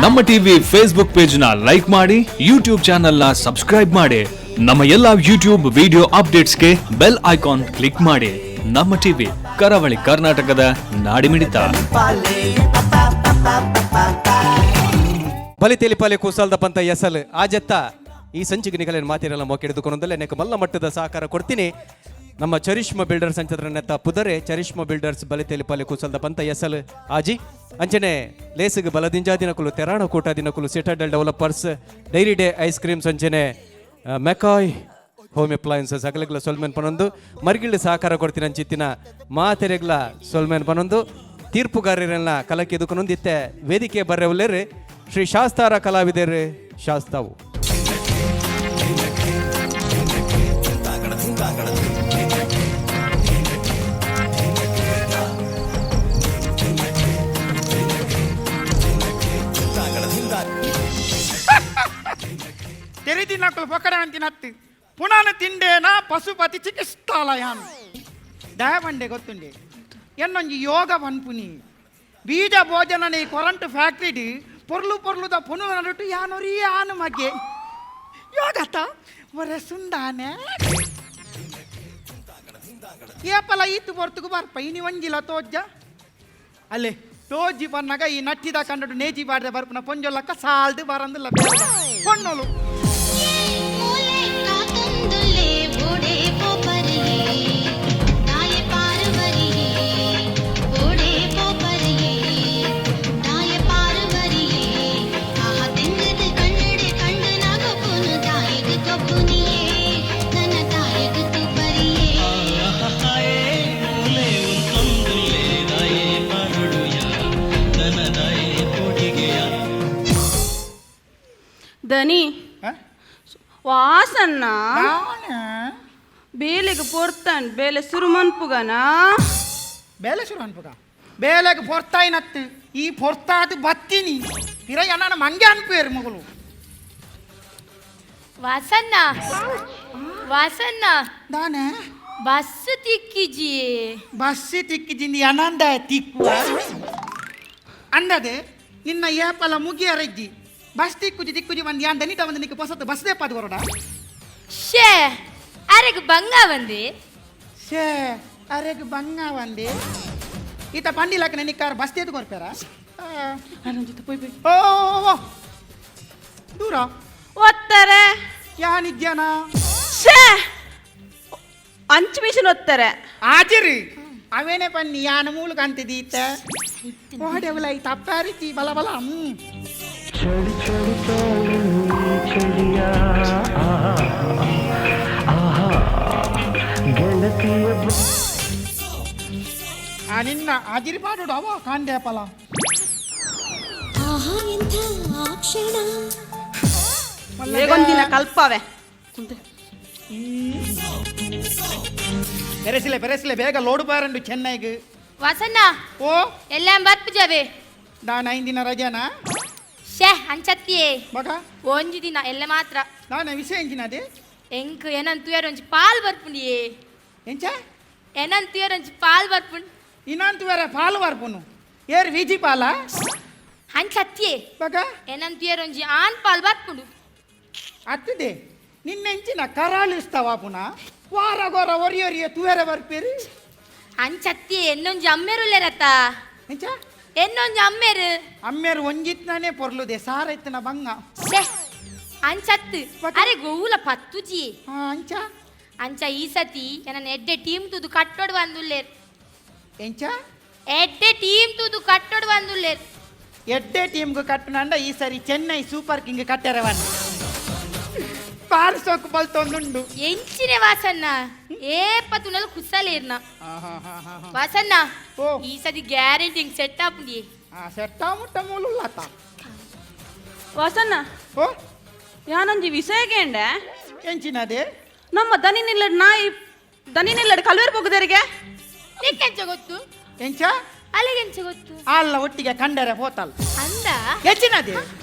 ನಮ್ಮ TV Facebook page ನ like ಮಾಡಿ, ಯೂಟ್ಯೂಬ್ ಚಾನೆಲ್ ನ ಸಬ್ಸ್ಕ್ರೈಬ್ ಮಾಡಿ. ನಮ್ಮ ಎಲ್ಲಾ ಯೂಟ್ಯೂಬ್ ವಿಡಿಯೋ ಅಪ್ಡೇಟ್ಸ್ಗೆ ಬೆಲ್ ಐಕಾನ್ ಕ್ಲಿಕ್ ಮಾಡಿ. ನಮ್ಮ ಟಿವಿ, ಕರಾವಳಿ ಕರ್ನಾಟಕದ ನಾಡಿಮಿಡಿತ. ಬಲಿ ತೆಲಿಪಾಲೆ ಕುಸಾಲ್ದ ಪಂತ ಎಸಲ್ ಆಜತ್ತ ಈ ಸಂಚಿಗೆ ನಿಗಲೇನು ಮಾತಿರಲ್ಲ ಮೊಕ್ಕೆಡಿದುಕೊಂಡಲ್ಲೇ ನೆಕ್ ಮಲ್ಲ ಮಟ್ಟದ ಸಹಕಾರ ಕೊಡ್ತೀನಿ. ನಮ್ಮ ಚರಿಷ್ಮಾ ಬಿಲ್ಡರ್ಸ್ ಅಂಚದ್ರ ನೆತ್ತ ಪುದರೆ ಚರಿಷ್ಮಾ ಬಿಲ್ಡರ್ಸ್, ಬಲಿ ತೆಲಿಪಾಲೆ ಕುಸಲ್ದ ಪಂತ ಎಸಲ್ ಆಜಿ. ಅಂಚನೆ ಲೇಸಿಗೆ ಬಲದಿಂಜಾ ದಿನಕುಲು, ತೆರಾಣ ಕೂಟ ದಿನಕುಲು, Citadel developers, dairy day ice creams, ಅಂಚನೆ ಮೆಕಾಯ್ ಹೋಮ್ ಅಪ್ಲಯನ್ಸಸ್ ಅಗಲಗ್ಲ ಸೊಲ್ಮೆನ್ ಪನೊಂದು, ಮರ್ಗಿಳ್ಳಿ ಸಹಕಾರ ಕೊಡ್ತೀನಿ ಅಂಚಿತ್ತಿನ ಮಾತೆರೆಗ್ಲ ಸೊಲ್ಮೆನ್ ಪನೊಂದು, ತೀರ್ಪುಗಾರರೆಲ್ಲ ಕಲಕಿ ಎದುಕೊನೊಂದು ಇತ್ತೆ ವೇದಿಕೆ ಬರ್ರೆ ಶ್ರೀ ಶಾಸ್ತಾರ ಕಲಾವಿದರು ಶಾಸ್ತಾವು. ತೆರಿದಿನಕುಲು ಪೊಕಡೆ ಅಂತಿನತ್ತು ಪುನಃ ತಿಂಡೇನ ಪಶುಪತಿ ಚಿಕಿತ್ಸಾಲಯ ದಯಪಂಡೆ ಗೊತ್ತುಂಡೆ ಎನ್ನೊಂಜಿ ಯೋಗ ಪನ್ಪುನಿ ಬೀಜ ಭೋಜನನೆ ಈ ಕೊರಂಟು ಫ್ಯಾಕ್ಟ್ರಿ ಪೊರ್ಲು ಪೊರ್ಲುದ ಪೊನು ನಡುಟು ಯಾನೊರಿ ಆನು ಮಗೆ ಯೋಗತ ಒರೆ ಸುಂದಾನೆ ಏಪಲ ಈತು ಪೊರ್ತುಗು ಬರ್ಪ ಇನಿ ಒಂಜಿಲ ತೋಜ್ಜ ಅಲ್ಲೇ ತೋಜಿ ಪನ್ನಾಗ ಈ ನಟ್ಟಿದ ಕಂಡಡು ನೇಜಿ ಬಾಡ್ದೆ ಬರ್ಪುನ ಪೊಂಜೊಲ್ಲಕ್ಕ ಸಾಲ್ದು ಬರಂದಿಲ್ಲ ಪೊಣ್ಣೋಲು. ಮೂಲೆ ಕಾತೊಂದುಲ್ಲೆ ಓಡೆ ಪೋಪರಿಯೇ ತಾಯೆ ಪಾರ್ವರಿಯೇ, ಓಡೆ ಪೋಪರಿಯೇ ತಾಯೆ ಪಾರ್ವರಿಯೇ. ಆಹ ತೆಂಗದ ಕಣ್ಣಡೆ ಕಂಡು ನಾಗೊಪ್ಪುನು ತಾಯಿಗ್ ಕೊಪ್ಪುನಿಯೇ, ನನ್ನ ತಾಯಿಗ್ ತುಪ್ಪರಿಯೇ. ದನಿ. ಆ? ವಾಸಣ್ಣ. ನಾನೇ. ಬೇಲೆಗೆ ಪೊರ್ತಾನ್, ಬೇಲೆ ಸುರು ಮನ್ಪುಗನ? ಬೇಲೆ ಶುರು ಅನ್ಪುಗ, ಬೇಲೆಗೆ ಪೊರ್ತಾಯಿನತ್ತು ಈ ಪೊರ್ತಾದು ಬತ್ತೀನಿ ಪಿರ ನನ್ನ ಮಂಗೆ ಅನ್ಪೇರು ಮಗಳು. ವಾಸಣ್ಣ, ವಾಸಣ್ಣ. ದಾನೆ? ಬಸ್ ತಿಕ್ಕಿಜಿ. ಬಸ್ ತಿಕ್ಕಿಜಿಂದಿ ಅನಂದ ತಿಕ್ಕುವ ಅಂದದೆ ನಿನ್ನ ಏಪಲ ಮುಗಿಯರಜ್ಜಿ. ಬಸ್ ತಿಕ್ಕುಜಿ ತಿಕ್ಕುಜಿ ಬಂದು ಯಾನ್ ದನಿಟ ಬಂದು ನಿಕ್ಕ ಪೊಸತ್ತು ಬಸ್ ದೇಪಾದು ಕೊರಡ. ಶೇ, ಅರೆಗ್ ಬಂಗ ಬಂದೆ. ಶೇ, ಅರೆಗ್ ಬಂಗ ಬಂದೆ. ಈತ ಪಂಡಿಲಕ್ಕ ನಿಕ್ಕಾರ ಬಸ್ ತೇದು ಕೊರ್ಪೇರ? ಓ ಓ, ಓ. ದೂರ. ಒತ್ತಾರೆ. ಯಾನಿದ್ಯಾನ? ಶೇ, ಅಂಚು ಮಿಷನ್ ಒತ್ತಾರೆ. ಆಜಿರಿ ಅವೇನೆ ಪನ್ನಿ ಯಾನ ಮೂಲಕ ಅಂತಿದ್ದೀತ ಓಡೆವಲ ಈ ತಪ್ಪಾರಿತಿ ಬಲ ಬಲ ಹ್ಮ್. ಆ ನಿನ್ನ ಆಜಿರಿ ಪಾಡು ಅವ ಕಾಂಡೆ ಪಲ. ಆಹಾ, ಎಂಥ ಆ ಕ್ಷಣ. ಬೇಗೊಂದಿನ ಕಲ್ಪವೆ. ಪೆರೆಸಿಲೆ ಪೆರೆಸಿಲೆ, ಬೇಗ ಲೋಡು ಬಾರಂಡು ಚೆನ್ನೈಗ್. ವಾಸಣ್ಣ. ಓ. ಎಲ್ಲ ಬರ್ಪುಜವೆ. ನಾನು ಐದು ದಿನ ರಜಾನಾ? ಶೇ, ಅಂಚತ್ತಿಯೇ. ಮಗ. ಒಂಜಿ ದಿನ ಎಲ್ಲ ಮಾತ್ರ. ನಾನು ವಿಷಯ ಎಂಜಿನದೇ? ಎಂಕ್ ಏನಂತ ತುಯರ್ ಒಂಜಿ ಪಾಲ್ ಬರ್ಪುಂಡಿಯೇ. ಎಂಚ? ಏನಂತ ತುಯರ್ ಒಂಜಿ ಪಾಲ್ ಬರ್ಪುಂಡು. ಇನ್ನಂತ ಬೇರೆ ಪಾಲು ಬರ್ಪುನು? ಏರ್ ವಿಜಿ ಪಾಲ? ಅಂಚತ್ತಿಯೇ. ಮಗ. ಏನಂತ ತುಯರ್ ಒಂಜಿ ಆನ್ ಪಾಲ್ ಬರ್ಪುಂಡು. ಅತ್ತದೆ ನಿನ್ನೆಂಚಿನ ಕರಾಳಿಸ್ತಾವ ಪುನಃ ವಾರ ಗೊರ ಒರಿ ಒರಿಯ ತುವೆರೆ ಬರ್ಪೇರಿ. ಅಂಚತ್ತಿಯೇ, ಎನ್ನೊಂಜಿ ಅಮ್ಮೇರುಲ್ಲೇರತ್ತ. ಎಂಚ? ಎನ್ನೊಂಜಿ ಅಮ್ಮೇರು. ಅಮ್ಮೇರು ಒಂಜಿತ್ನಾನೇ ಪೊರ್ಲುದೆ ಸಾರ ಇತ್ತನ ಬಂಗ. ಶೇ, ಅಂಚತ್ತು. ಅರೆ ಗೋವುಲ ಪತ್ತುಜಿ. ಹಾ, ಅಂಚ. ಅಂಚ ಈ ಸತಿ ಎನ್ನ ಎಡ್ಡೆ ಟೀಮ್ ತೂದು ಕಟ್ಟೋಡು ಬಂದುಲ್ಲೇರ್. ಎಂಚ? ಎಡ್ಡೆ ಟೀಮ್ ತೂದು ಕಟ್ಟೋಡು ಬಂದುಲ್ಲೇರ್. ಎಡ್ಡೆ ಟೀಮ್ಗೆ ಕಟ್ಟನಂಡ ಈ ಸರಿ ಚೆನ್ನೈ ಸೂಪರ್ ಕಿಂಗ್ ಕಟ್ಟೆರವನ್ ಪಾರಿಸೋಕು ಬಲ್ತೊಂದುಂಡು. ಎಂಚಿನೆ ವಾಸಣ್ಣ, ಏಪ ತುನಲ್ ಕುಸಲೇರ್ನ ವಾಸಣ್ಣ. ಓ. ಈ ಸತಿ ಗ್ಯಾರಂಟಿ ಸೆಟ್ ಆಪುಂಡಿ. ಆ ಸೆಟ್ಟ ಮುಟ್ಟ ಮೂಲುಲ್ಲತ. ವಾಸಣ್ಣ. ಓ. ಯಾನೊಂಜಿ ವಿಷಯಗೇಂಡೆ. ಎಂಚಿನದೇ? ನಮ್ಮ ದನಿ ನಿಲ್ಲಡ್ ನಾಯಿ, ದನಿ ನಿಲ್ಲಡ್ ಕಲ್ವೇರ್ ಪೋಗುದರಿಗೆ. ನಿಕ್ಕೆಂಚ ಗೊತ್ತು? ಎಂಚ? ಅಲ್ಲಿಗೆಂಚ ಗೊತ್ತು? ಅಲ್ಲ, ಒಟ್ಟಿಗೆ ಕಂಡರೆ ಹೋತಲ್. ಅಂದ. ಹೆಚ್ಚಿನದೇ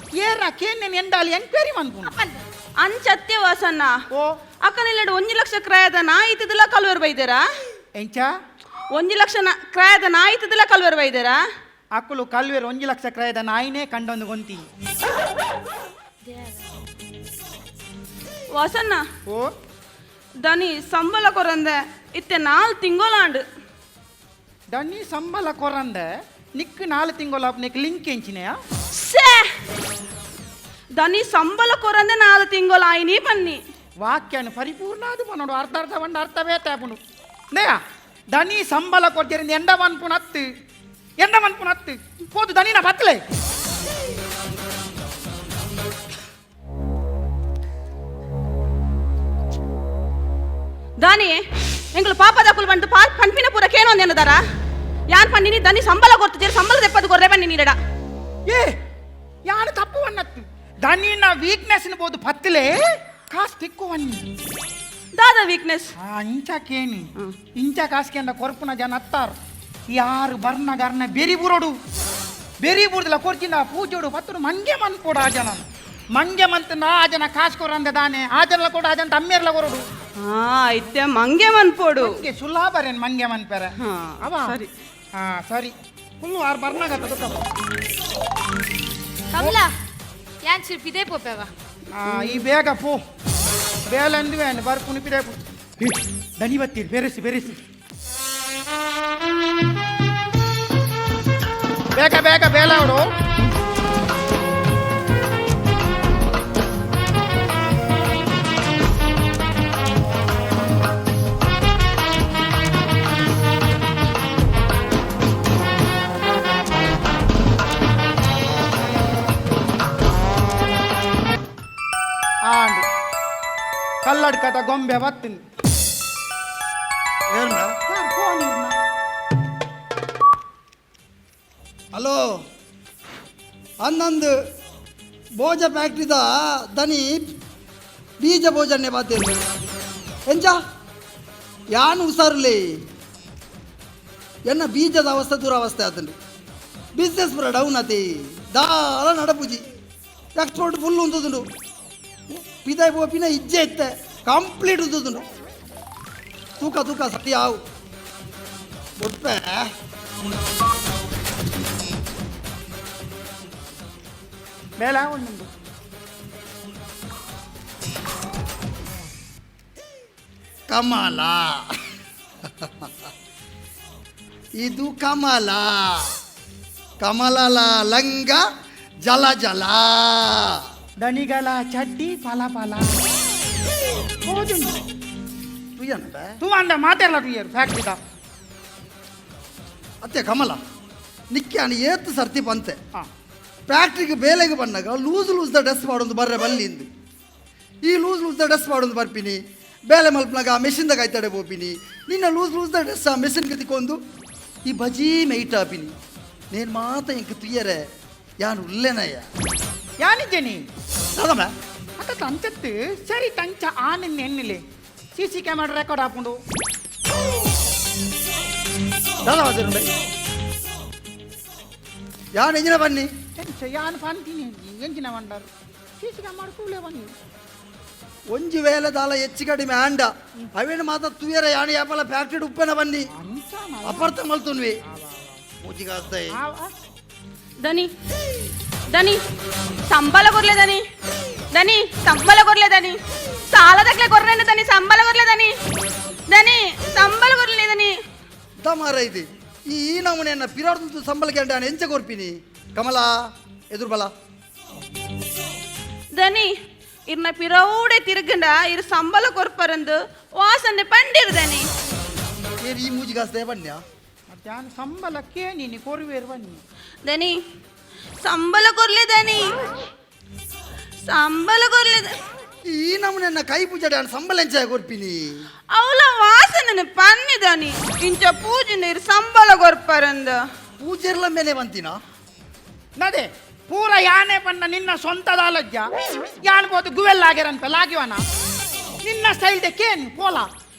ಏರ ಕೇನ್ ಎಂಡಾಲಿ ಎಂಕ್ವೈರಿ ಮನ್ಪುಂಡು. ಅಪ್ಪಂದ. ಅಂಚತ್ಯ ವಾಸಣ್ಣ. ಓ. ಅಕ್ಕ ನಿಲ್ಲಡ್ 1 ಲಕ್ಷ ಕ್ರಯದ ನಾಯಿ ಇತ್ತದಲ್ಲ, ಕಲ್ವೇರ್ ಬೈದೇರಾ? ಎಂಚ? 1 ಲಕ್ಷ ಕ್ರಯದ ನಾಯಿ ಇತ್ತದಲ್ಲ, ಕಲ್ವೇರ್ ಬೈದೇರಾ? ಅಕ್ಕುಲು ಕಲ್ವೇರು 1 ಲಕ್ಷ ಕ್ರಯದ ನಾಯಿನೇ ಕಂಡೊಂದು ಗೊಂತಿ. ವಾಸಣ್ಣ. ಓ. ದನಿ ಸಂಬಳ ಕೊರಂದೆ ಇತ್ತೆ 4 ತಿಂಗೋಲಾಂಡು. ದನಿ ಸಂಬಳ ಕೊರಂದೆ ನಿಕ್ 4 ತಿಂಗೋಲ ನಿಕ್ ಲಿಂಕ್ ಎಂಚಿನೆಯಾ? ಸೇ, ದನಿ ಸಂಬಳ ಕೊರಂದೆ 4 ತಿಂಗೋಲ ಆಯ್ನಿ ಪನ್ನಿ. ವಾಕ್ಯನ ಪರಿಪೂರ್ಣ ಅದು ಪನ್ನೋಡು, ಅರ್ಧ ಅರ್ಧ ಬಂಡ ಅರ್ಥವೇ ತೇಪುಂಡು. ನೇಯ ದನಿ ಸಂಬಳ ಕೊಡ್ತೀರಿಂದ ಎಂಡ ಮನ್ಪುನತ್ತು, ಎಂಡ ಮನ್ಪುನತ್ತು ಪೋದು ದನಿನ ಬತ್ತಲೆ. ದಾನಿ ಎಂಗಳು ಪಾಪದ ಕುಲ್ ಬಂದು ಪಾ ಪನ್ಪಿನ ಪೂರ ಕೇನೊಂದೇನದಾರ ಯಾನ್ ಪನ್ನಿನಿ ದನಿ ಸಂಬಳ ಕೊರ್ತು ಸಂಬಳ ದೆಪ್ಪದು ಕೊರ್ರೆ ಬನ್ನಿ ನೀರಡ. ಏ ಯಾನು ತಪ್ಪು ವನ್ನತ್ತು, ದನಿನ ವೀಕ್ನೆಸ್ ಬೋದು ಪತ್ತಲೆ ಕಾಸು ತಿಕ್ಕುವನ್ನಿ. ದಾದ ವೀಕ್ನೆಸ್? ಇಂಚ ಕೇನಿ, ಇಂಚ ಕಾಸ್ಕೆಂಡ ಕೊರ್ಪುನ ಜನ ಅತ್ತಾರು ಯಾರು ಬರ್ನ ಗರ್ನ ಬೆರಿ ಬುರೋಡು ಬೆರಿ ಬುರ್ದಲ ಕೊರ್ಚಿನ ಪೂಜೋಡು ಪತ್ತುಡು ಮಂಗೆ ಮನ್ಪೋಡು. ಆ ಜನ ಮಂಗೆ ಮಂತನ ಆ ಜನ ಕಾಸು ಕೊರಂದೆ ದಾನೆ ಆ ಜನ ಕೊಡು, ಆ ಜನ ತಮ್ಮೇರ್ಲ ಕೊರಡು. ಹಾ, ಇತ್ತೆ ಮಂಗೆ ಮನ್ಪೋಡು. ಮಂಗೆ ಸುಲಾಭರೇನ್ ಮಂಗೆ ಮನ್ಪೆರ. ಹಾ, ಅವ ಸರಿ. ಹಾ ಸರಿ, ಫುಲ್ಲು ಆರು ಬರ್ನಾಗತ್ತ. ಕಮಲ ಯಾನ್ ಚಿರ್ಪಿದೆ ಇದೇ ಪೋಪೆವ. ಈ ಬೇಗ ಪೋ ಬೇಲಂದುವೆ ಬರ್ಪುನು ಪಿದೆ ದನಿ ಬತ್ತೀರಿ ಬೆರೆಸಿ ಬೆರೆಸಿ ಬೇಗ ಬೇಗ ಬೇಲಾವಡು. ಆಂಡು ಕಲ್ಲಡ್ಕದ ಗೊಂಬೆ ಬತ್ತಿನ. ಏರ್ನ? ಫೋನ್ ಇರ್ನ. ಹಲೋ, ಅಂದಂದು ಭೋಜ ಫ್ಯಾಕ್ಟ್ರಿದ ದನಿ ಬೀಜ ಭೋಜನೆ ಬಾತೇನು ಎಂಚ ಯಾನು ಹುಷಾರುಲೇ ಎನ್ನ ಬೀಜದ ಅವಸ್ಥೆ ದುರವಸ್ಥೆ ಆತಂಡು, ಬಿಸ್ನೆಸ್ ಪೂರ ಡೌನ್ ಆತಿ, ದಾಲ ನಡಪುಜಿ, ಎಕ್ಸ್ಪೋರ್ಟ್ ಫುಲ್ ಉಂತುಂಡು, ಪಿದಾಯ್ ಪೋಪಿನ ಇಜ್ಜೆ ಇತ್ತೆ ಕಂಪ್ಲೀಟ್ ಉಂತುಂಡು. ತೂಕ ತೂಕ ಸತಿ ಆವು ಬೊಟ್ಪೆ. ಬೇಲ ಉಂಡು. ಕಮಲ, ಇದು ಕಮಲ, ಕಮಲಲ ಲಂಗ ಜಲ ಜಲ. ದಣಿಗಳ ಚಡ್ಡಿ ಫಲ ಫಲ. ತುಯ್ಯನದ. ತೂ ಅಂದ ಮಾತೆಲ್ಲ ತುಯ್ಯರು ಫ್ಯಾಕ್ಟ್ರಿದ. ಅತ್ತೆ ಕಮಲ, ನಿಕ್ಕೆ ಅನು ಏತ್ ಸರ್ತಿ ಬಂತೆ. ಹಾ. ಫ್ಯಾಕ್ಟ್ರಿಗೆ ಬೇಲೆಗೆ ಬಂದಾಗ ಲೂಸ್ ಲೂಸ್ the dress ಮಾಡೋದು ಬರ್ರೆ ಬಲ್ಲಿಂದು, ಈ ಲೂಸ್ ಲೂಸ್ the dress ಮಾಡೋದು ಬರ್ಪಿನಿ, ಬೇಲೆ ಮಲ್ಪನಾಗ ಆ ಮೆಷಿನ್ದಾಗ ಆಯ್ತಾಡೆ ಪೋಪಿನಿ, ನಿನ್ನ ಲೂಸ್ ಲೂಸ್ the dress ಆ ಮೆಷಿನ್ಗೆ ತಿಕ್ಕೊಂಡು ಈ ಬಜೀ ಮೈಟ್ ಆಪಿನಿ, ನೇನು ಮಾತ ಇಂಕ ತುಯ್ಯರೆ ಯಾನು ಉಲ್ಲೇನಯ್ಯ. ಯಾನಿದ್ದೇನಿ? ದಾದಮ್ಮ. ಅತ್ತ ತಂಚತ್ತು ಸರಿ ತಂಚ ಆ ನಿನ್ನ ಎನ್ನಿಲೆ ಸಿ ಸಿ ಕ್ಯಾಮೆರಾ ರೆಕಾರ್ಡ್ ಹಾಕೊಂಡು. ದಾದಾ ಯಾನು ಎಂಜಿನ ಬನ್ನಿ. ಎಂಚ ಯಾನ್ ಪಂತೀನಿ ಎಂಚಿನ ಬಂಡಾರು ಸಿ ಸಿ ಕ್ಯಾಮೆರಾ ಕೂಲೆ ಬನ್ನಿ. ಒಂಜಿ ವೇಳೆ ದಾಲ ಹೆಚ್ಚು ಕಡಿಮೆ ಆಂಡ ಅವೇನು ಮಾತ ತುಯ್ಯರೆ ಯಾನು ಯಾಪಲ ಫ್ಯಾಕ್ಟ್ರಿ ಉಪ್ಪೆನ ಬನ್ನಿ. ಅಪರ್ಥ ಮಲ್ತುನ್ವಿ ಮೂಜಿಗಾಸ್ತಾಯಿ. ದನಿ ದನಿ ಸಂಬಳ ಕೊರ್ಲೆ ದನಿ, ದನಿ ಸಂಬಳ ಕೊರ್ಲೆ ದನಿ, ಸಾಲದಕ್ಲೆ ಕೊರ್ರೇನೆ ದನಿ, ಸಂಬಳ ಕೊರ್ಲೆ ದನಿ, ದನಿ ಸಂಬಳ ಕೊರ್ಲೆ ದನಿ. ದಮಾರ ಇದು ಈ ಈ ನಮೂನೆಯನ್ನ ಪಿರಾಡ್ದು ಸಂಬಳಕ್ಕೆ ಅಂಡ ಎಂಚ ಕೊರ್ಪಿನಿ ಕಮಲಾ ಎದುರು ಬಲ. ದನಿ ಇರ್ನ ಪಿರೌಡೆ ತಿರುಗಂಡ ಇರ್ ಸಂಬಳ ಕೊರ್ಪರಂದು ವಾಸನೆ ಪಂಡಿರ್ ದನಿ. ಏನ್ ಈ ಮೂಜಿಗಾಸ್ತಾಯ ಬನ್ಯ? ಮಧ್ಯಾಹ್ನ ಸಂಬಳಕ್ಕೆ ನೀನು ಕೊರುವೇರು ಬನ್ನಿ. ದನಿ ಸಂಬಳ ಕೊರ್ಲೆ ದನಿ, ಸಂಬಳ ಕೊರ್ಲೆ. ಈ ನಮೂನೆಯನ್ನ ಕೈ ಪೂಜಾಡಿ ಅಣ್ಣ ಸಂಬಳ ಎಂಚ ಕೊರ್ಪಿನಿ? ಅವಳ ವಾಸನೆ ಪನ್ನಿ ದನಿ, ಇಂಚ ಪೂಜೆ ಇರ್ ಸಂಬಳ ಕೊರ್ಪರಂದು. ಪೂಜೆರ್ಲ ಮೇಲೆ ಬಂತೀನ. ನದೆ ಪೂರ ಯಾನೆ ಪನ್ನ ನಿನ್ನ ಸ್ವಂತದ ಅಲಜ್ಜ ಯಾನ್ ಬೋದು ಗುವೆಲ್ ಆಗ್ಯಾರಂತ ಲಾಗಿವನ ನಿನ್ನ ಸ್ಟೈಲ್ ದೆ ಕೇನ್ ಪೋಲ.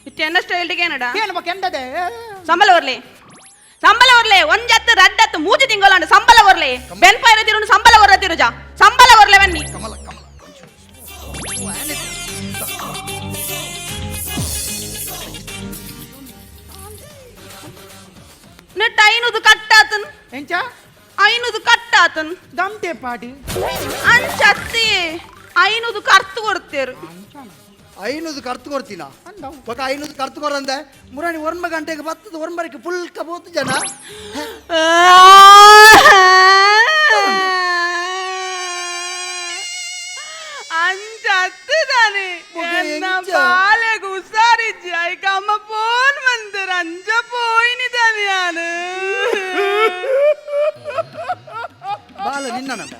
ಇತ್ತೆ ಸ್ಟೈಲ್ ಏನಡ? ಕೇನ್ ಬೊಕ ಎಂದದೆ? ಸಂಬಳ ಕೊರ್ಲೆ, ಸಂಬಳ ಕೊರ್ಲೆ, ಒಂಜತ್ತು ರಡ್ಡತ್ತು ಮೂಜಿ ತಿಂಗಳಂಡು ಸಂಬಳ ಕೊರ್ಲೆ, ಬೆನ್ಪಾಯಿರ ತಿರುನು ಸಂಬಳ ಕೊರ್ರ ತಿರುಜ ಸಂಬಳ ಕೊರ್ಲೆ ಬನ್ನಿ. ಕಮಲ ಕಮಲ ನೆಟ್ಟ ಐನೂದು ಕಟ್ಟಾತನ್. ಎಂಚ? ಐನೂದು ಕಟ್ಟಾತನ್. ದಮ್ತೆ ಪಾಡಿ. ಅಂಚತ್ತಿ, ಐನೂದು ಕರ್ತು ಕೊಡ್ತೇರು. 500 ಕರ್ತು ಕೊಡ್ತೀನ? ಅಂದವು. ಬೊಕ 500 ಕರ್ತು ಕೊರಂದೆ ಮುರಾಣಿ 9 ಗಂಟೆಗೆ ಬತ್ತದ 9ಕ್ಕೆ ಫುಲ್ ಬೋತು ಜನ. ಅಂಚತ್ತದಾನೆ. ಬೊಕ ಎನ್ನ ಎಂಚ? ಬಾಲೆಗ್ ಹುಷಾರಿಜ್ಜಿ, ಐಕ ಅಮ್ಮ ಫೋನ್ ಮಂದರ್, ಅಂಚ ಪೋಯಿನಿ ಯಾನು. ಬಾಲ ನಿನ್ನ ನಮ್ಮ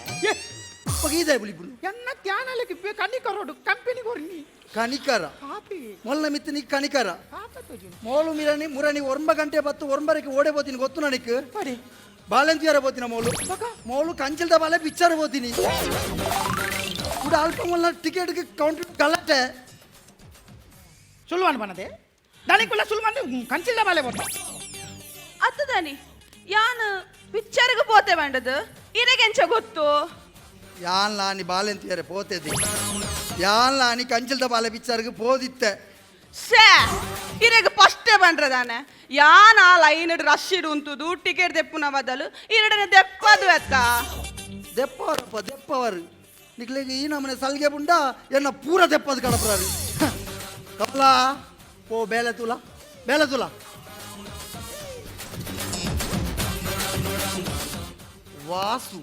ಬೊಕ ಈದಾಯ ಬುಲಿಪುನು. ಎನ್ನ ತ್ಯಾನಲಕ್ಕೆ ಕನಿಕರೋಡು ಕಂಪನಿ ಕೊರ್ನಿ. ಕನಿಕರ? ಪಾಪಿ. ಮೊಲ್ಲ ಮಿತ್ತು ನೀ ಕನಿಕರ. ಪಾಪ ತೋಜುನು. ಮೋಲು ಮಿರನಿ ಮುರಣಿ 9 ಗಂಟೆ ಬತ್ತು 9ಕ್ಕೆ ಓಡೆ ಬೋತೀನಿ ಗೊತ್ತು ನನಗೆ. ಪಡೆ. ಬಾಲೆಂತಿಯಾರ ಬೋತಿನ ಮೋಲು ಮೋಲು ಕಂಚಿಲ್ದ ಬಾಲೆ ಪಿಕ್ಚರ್ ಬೋತೀನಿ ಕೂಡ ಅಲ್ಪ ಮೊಲ್ಲ ಟಿಕೆಟ್ ಕೌಂಟರ್ ಗಲಾಟೆ. ಸುಳ್ವಾನ್ ಬನದೆ ದನಿಕುಲ್ಲ ಸುಳ್ವಾನ್ ಕಂಚಿಲ್ದ ಬಾಲೆ ಬೋತ. ಅತ್ತದಾನಿ, ಯಾನ್ ಪಿಕ್ಚರ್ಗೆ ಪೋತೆ ಬಂಡದು ಇರೆಗೆಂಚ ಗೊತ್ತು? ಯಾನ್ ಲಾನಿ ಬಾಲೆಂತಿಯಾರೆ ಪೋತೆದಿ, ಯಾನ್ ಲಾನಿ ಕಂಚಿಲ್ದ ಬಾಲೆ ಪಿಕ್ಚರ್ಗೆ ಪೋದಿತ್ತೆ. ಸೇ, ಇರೆಗ್ ಫಸ್ಟೇ ಬಂಡ್ರದಾನೆ. ಯಾನ್ ಆ ಲೈನ್ ರಶ್ ಇಡು ಉಂತುದು ಟಿಕೆಟ್ ದೆಪ್ಪುನ ಬದಲು ಇರಡನೆ ದೆಪ್ಪದು ಎತ್ತ. ದೆಪ್ಪವರಪ್ಪ ದೆಪ್ಪವರು, ನಿಕ್ಲೆಗ್ ಈ ನಮನೆ ಸಲ್ಗೆ ಪುಂಡ ಎನ್ನ ಪೂರ ದೆಪ್ಪದು ಕಡಪ್ರಾರು. ಕಮಲಾ ಪೋ, ಬೇಲೆ ತೂಲ ಬೇಲೆ ತೂಲ. ವಾಸು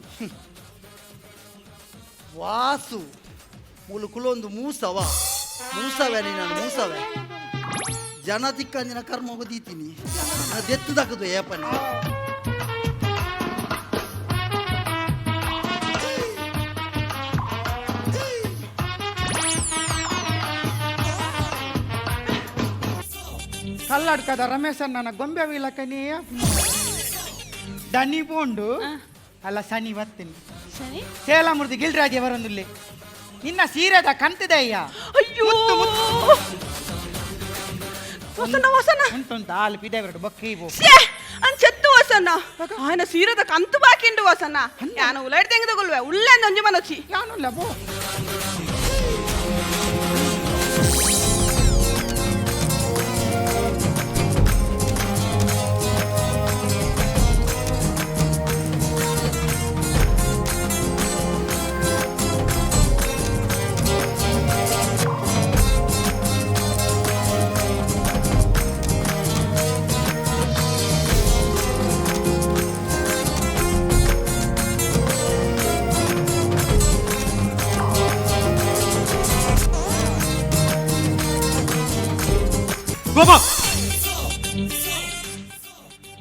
ವಾಸು ಮೂಲು ಕುಲೊಂದು ಮೂಸವ ಮೂಸವೆ, ನೀನು ಮೂಸವೆ. ಜನ ತಿಕ್ಕಂದಿನ ಕರ್ಮ ದೀತೀನಿ ದೆತ್ತದಕ್ಕದು ಏಪನೆ. ಕಲ್ಲಡ್ಕದ ರಮೇಶ್ ನನ್ನ ಗೊಂಬೆ ವೀಲಕನೇ ದನಿ ಪೋಂಡು ಅಲ್ಲ ಸನಿ ಬತ್ತೀನಿ. ಸರಿ. ಸೇಲಾಮುರ್ದಿ ಗಿಲ್ರಾಜ್ ಅವರೊಂದುಲ್ಲೆ ನಿನ್ನ ಸೀರೆದ ಕಂತಿದಯ್ಯ. ಅಯ್ಯೋ ವಸನ ವಸನ. ಉಂಟುಂಟು ಹಾಲು ಪಿದೆ ಬೊಕ್ಕಿ ಬೋ. ಶ್ಯೇ, ಅಂಚೆತ್ತು ವಸನ್ನ, ఆయన ಸೀರೆದ ಕಂತು ಬಾಕಿಂಡು ವಸನ್ನ. ಯಾನ ಉಲೈಡ್ ತೆಗೆದುಕೊಳ್ಳುವೆ ಉಳ್ಳೆ ಒಂಜಿ ಮನೋಚಿ. ಯಾನುಲ್ಲ ಬೋ.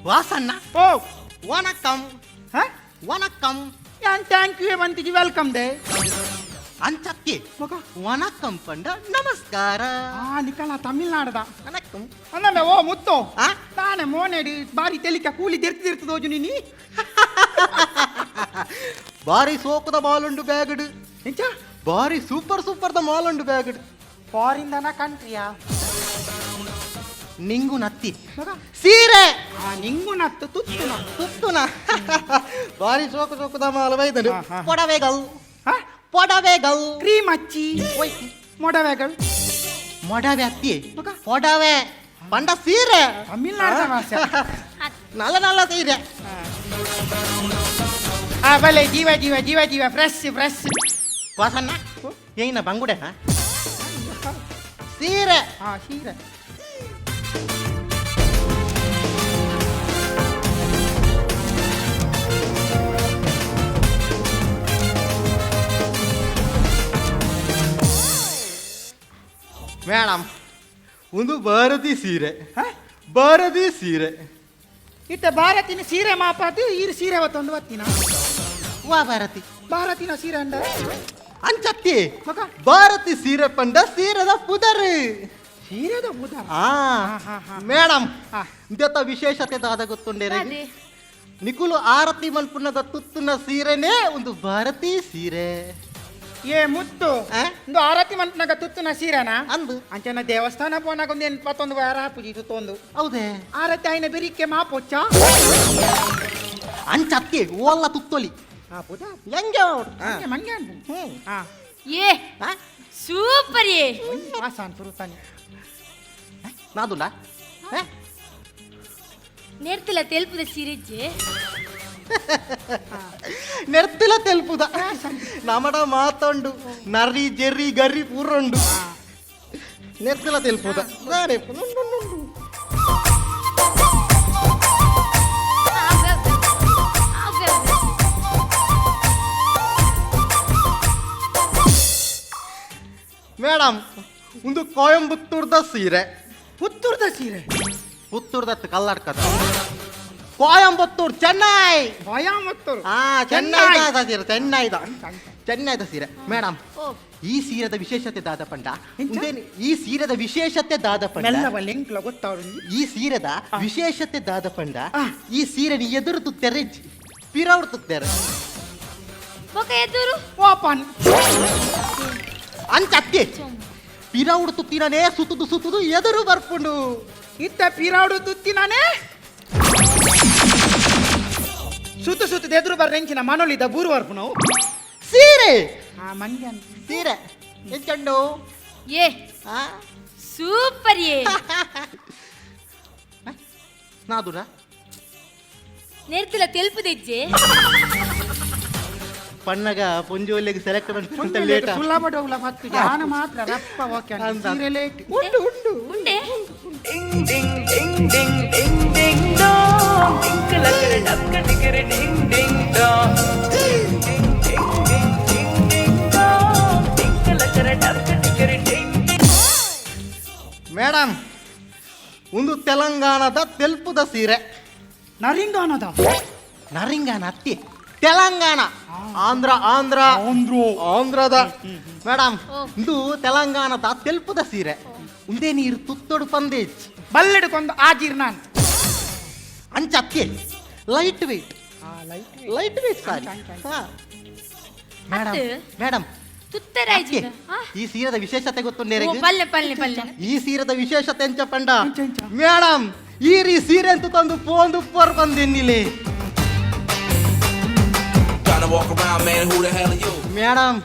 ವಾಸಣ್ಣ. ಓ. ವಣಕ್ಕಂ. ಹ. ವಣಕ್ಕಂ. ಯಾನ್ thank you ಬಂತಿಜಿ, welcome they. ಅಂಚಕ್ಕೆ ವಣಕ್ಕಂ ಪಂಡ ನಮಸ್ಕಾರ. ಆ ನಿಕಲ ತಮಿಳ್ನಾಡದ. ವಣಕ್ಕಂ. ಅಂದಮೆ ಓ ಮುತ್ತು. ಆ? ತಾನೆ ಮೋನೆಡಿ ಬಾರಿ ತೆಲಿಕ ಕೂಲಿ ದೆರ್ತಿ ದೆರ್ತಿ ದೋಜು ನೀನಿ. ಬಾರಿ ಸೋಕುದ ಮಾಲುಂಡು ಬ್ಯಾಗಡು. ಎಂಚ? ಬಾರಿ ಸೂಪರ್ ಸೂಪರ್ದ ಮಾಲುಂಡು ಬ್ಯಾಗಡು. ಫಾರಿನ್ ದನ ಕಂಟ್ರಿಯಾ? ನಿಂಗು ನತ್ತಿ. ಮಗ. ಸೀರೆ. ಆ ನಿಂಗು ನತ್ತು ತುತ್ತುನ. ತುತ್ತುನ ಬಾರಿ ಸೋಕು ಸೋಕುದ ಮಾಲ ಬೈದನು. ಹಾ, ಹಾ. ಪೊಡವೆಗಲ್. ಹಾ? ಪೊಡವೆಗಲ್. ಕ್ರೀಮ್ ಅಚ್ಚಿ ಮೊಡವೆಗಳು. ಮೊಡವೆ ಅತ್ತಿ. ಮಗ. ಪೊಡವೆ ಪಂಡ ಸೀರೆ. ತಮಿಳ್ನಾಡದ ಭಾಷೆ. ನಲ್ಲ ನಲ್ಲ ಸೀರೆ. ಆ ಬಲೆ ಜೀವ ಜೀವ ಜೀವ ಜೀವ ಫ್ರೆಶ್ ಫ್ರೆಶ್. ವಾಸಣ್ಣ ಏನ ಬಂಗುಡೆನಾ ಸೀರೆ? ಹಾ ಸೀರೆ. ಮೇಡಮ್, ಒಂದು ಭಾರತಿ ಸೀರೆ. ಹಾ? ಭಾರತಿ ಸೀರೆ. ಇತ್ತ ಭಾರತಿನ ಸೀರೆ ಮಾಪಾತಿ ಈರು ಸೀರೆ ಒತ್ತೊಂದು ಬತ್ತಿನ. ವಾ ಭಾರತಿ? ಭಾರತಿನ ಸೀರೆ ಅಂಡ. ಅಂಚತ್ತಿ. ಮಗ. ಭಾರತಿ ಸೀರೆ ಪಂಡ ಸೀರೆದ ಪುದರ್. ಸೀರೆದ ಬುಧ. ಆ. ಹಾ, ಹಾ. ಮೇಡಮ್, ಹಾ. ಇಂದೆತ್ತ ವಿಶೇಷತೆ ದಾದ ಗೊತ್ತುಂಡೇರೆ? ಅದೇ. ನಿಕುಲು ಆರತಿ ಮಲ್ಪುನಗ ತುತ್ತುನ ಸೀರೆನೇ ಒಂದು ಭಾರತಿ ಸೀರೆ. ಏ ಮುತ್ತು. ಆ? ಒಂದು ಆರತಿ ಮಲ್ಪನಾಗ ತುತ್ತುನ ಸೀರೆನಾ? ಅಂದು. ಅಂಚನ ದೇವಸ್ಥಾನ ಪೋನಾಗ ಒಂದು 81 ವಾರ ಪೂಜಿ ತುತ್ತೊಂದು. ಹೌದೇ? ಆರತಿ ಆಯ್ನ ಬೆರಿಕೆ ಮಾಪೊಚ್ಚ. ಅಂಚತ್ತಿ, ಓಲ್ಲ ತುತ್ತೊಲಿ. ಆ ಪೂಜಾ. ಹೆಂಗೆ? ಮಂಗೆ ಮಂಗೆ ಅನ್ಪು. ಹ್ಮ್. ಆ. ಏ ಸೂಪರ್ ಏ. ವಾಸಾನ್ ಸುರುತಾನೆ. ನಾದುಲ್ಲ? ನೇರ್ತಿಲ್ಲ ತೆಲ್ಪುದ ಸೀರೆಜ್ಜೆ. ನೆರ್ತಿಲ ತೆಲ್ಪುದ ನಮಡ ಮಾತಂಡು ನರಿ ಜೆರ್ರಿ ಗರ್ರಿ ಪೂರಂಡು ನೆರ್ತಿಲ ತೆಲ್ಪುದ ದಾನೆ ಉಂಡು. ಮೇಡಮ್, ಒಂದು ಕೋಯಂಬತ್ತೂರ್ದ ಸೀರೆ. ಪುತ್ತೂರ್ದ ಸೀರೆ? ಪುತ್ತೂರ್ದತ್ತು ಕಲ್ಲಾಡ್ಕದ, ಕೋಯಂಬತ್ತೂರ್, ಚೆನ್ನೈ. ಕೋಯಂಬತ್ತೂರು. ಆ, ಚೆನ್ನೈದ ಸೀರೆ, ಚೆನ್ನೈದ, ಚೆನ್ನೈದ ಸೀರೆ ಮೇಡಮ್. ಈ ಸೀರೆದ ವಿಶೇಷತೆ ದಾದಪಂಡ ಉಂದೇನು? ಈ ಸೀರೆದ ವಿಶೇಷತೆ ದಾದಪಂಡ ಮೆಲ್ಲವ ಲಿಂಕ್ಲ ಗೊತ್ತಾವ್ರು. ಈ ಸೀರೆದ ವಿಶೇಷತೆ ದಾದಪಂಡ, ಈ ಸೀರೆ ನೀ ಎದುರು ತುತ್ತೆರೆ, ಪಿರವ್ರು ತುತ್ತೆರೆ. ಬೊಕ ಎದುರು? ಓಪನ್. ಅಂಚ ಅತ್ತೆ, ಪಿರೌಡು ತುತ್ತಿನನೇ ಸುತ್ತುದು ಸುತ್ತುದು ಎದುರು ಬರ್ಪುಂಡು. ಇತ್ತ ಪಿರಾಡು ತುತ್ತಿನಾನೇ ಸುತ್ತು ಸುತ್ತು ಎದುರು ಬರ್ರೆಂಚಿನ ಮನೋಲಿದ ಬೂರು ಬರ್ಪು ನಾವು. ಸೀರೆ. ಆ ಮಂಜನ್. ಸೀರೆ ಎಂಚಂಡು? ಏ. ಆ? ಸೂಪರ್ ಏ. ನಾದುನ. ನೆರ್ತಿಲ ತೆಲ್ಪುದೆಜ್ಜೆ. ಪಣ್ಣಗ ಪೊಂಜೋಲೆಗ್ ಸೆಲೆಕ್ಟ್ ಅಂತ ಲೇಟ್. ಸುಲ್ಲಬಡೋಗ್ಲ ಪತ್ತು ಜಾನ ಮಾತ್ರ ರಪ್ಪ ಓಕೆ. ಅಂದ. ಸೀರೆ ಲೇಟ್. ಉಂಡು ಉಂಡು. ಉಂಡೆ. ಮೇಡಮ್, ಒಂದು ತೆಲಂಗಾಣದ ತೆಲ್ಪುದ ಸೀರೆ. ನರಿಂಗಾನದ? ನರಿಂಗಾನ ಅತ್ತಿ, ತೆಲಂಗಾಣ, ಆಂಧ್ರ, ಆಂಧ್ರ, ಆಂಧ್ರದ ಮೇಡಮ್. ಇದು ತೆಲಂಗಾಣದ ತೆಲ್ಪುದ ಸೀರೆ. ಉಂದೇ ನೀರು ತುತ್ತೊಡು ಪಂದೇಜ್. ಬಲ್ಲೆಡ್ಕೊಂದು ಆಜೀರ್ ನಾನು. ಅಂಚ ಅತ್ತಿ, light weight, light weight sorry madam. ಅತ್ತು. ಮೇಡಮ್. ತುತ್ತರಾಯ್ಜಿ. ಈ ಸೀರೆದ ವಿಶೇಷತೆ ಗೊತ್ತುಂಡೇರೆಗ್? ಪಲ್ಲೆ ಪಲ್ಲೆ ಪಲ್ಲೆ. ಈ ಸೀರೆದ ವಿಶೇಷತೆ ಎಂಚ ಪಂಡ? ಎಂಚ, ಎಂಚ? ಮೇಡಮ್, ಈ ರೀ ಸೀರೆ ಅಂತ ತಂದು ಪೋಂದು ಉಪ್ಪರ್ ಬಂದೆನ್ನಿಲೆ. ಮೇಡಮ್,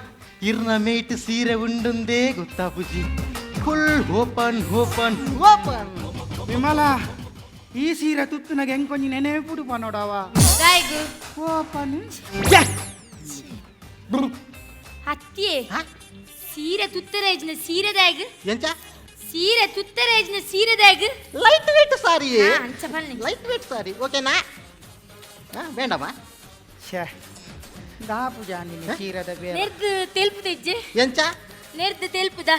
ಇರ್ನ ಮೇಟ್ ಸೀರೆ ಉಂಡುಂದೇ ಗೊತ್ತಾ ಬುಜಿ, ಫುಲ್ ಓಪನ್ ಓಪನ್ ಓಪನ್. ವಿಮಲ, ಈ ಸೀರೆ ತುತ್ತುನಾಗ ಹೆಂಗ್ ನೆನೆಪುಡು ನೋಡವ. ದಾಯ್ಗು? ಓಪನ್. ಅತ್ತಿಯೇ, ಸೀರೆ ತುತ್ತರಾಯ್ಜಿನ ಸೀರೆ ದಾಯ್ಗು? ಎಂಚ? ಸೀರೆ ತುತ್ತರಾಯ್ಜಿನ ಸೀರೆ ದಾಯ್ಗು? ಲೈಟ್ ವೇಟ್ ಸಾರಿ. ಅಂಚ ಪಲ್ಲೆ. ಲೈಟ್ ವೇಟ್ ಸಾರಿ, ಓಕೆನಾ? ಹಾ, ಬೇಡವಾ? ಛೇ, ದಾಪು ಜಾನಿನ ಸೀರೆದ ಬೇರೆ. ನೆರ್ದು ತೆಲ್ಪುದೆಜ್ಜೆ. ಎಂಚ? ನೆರ್ದು ತೆಲ್ಪುದ.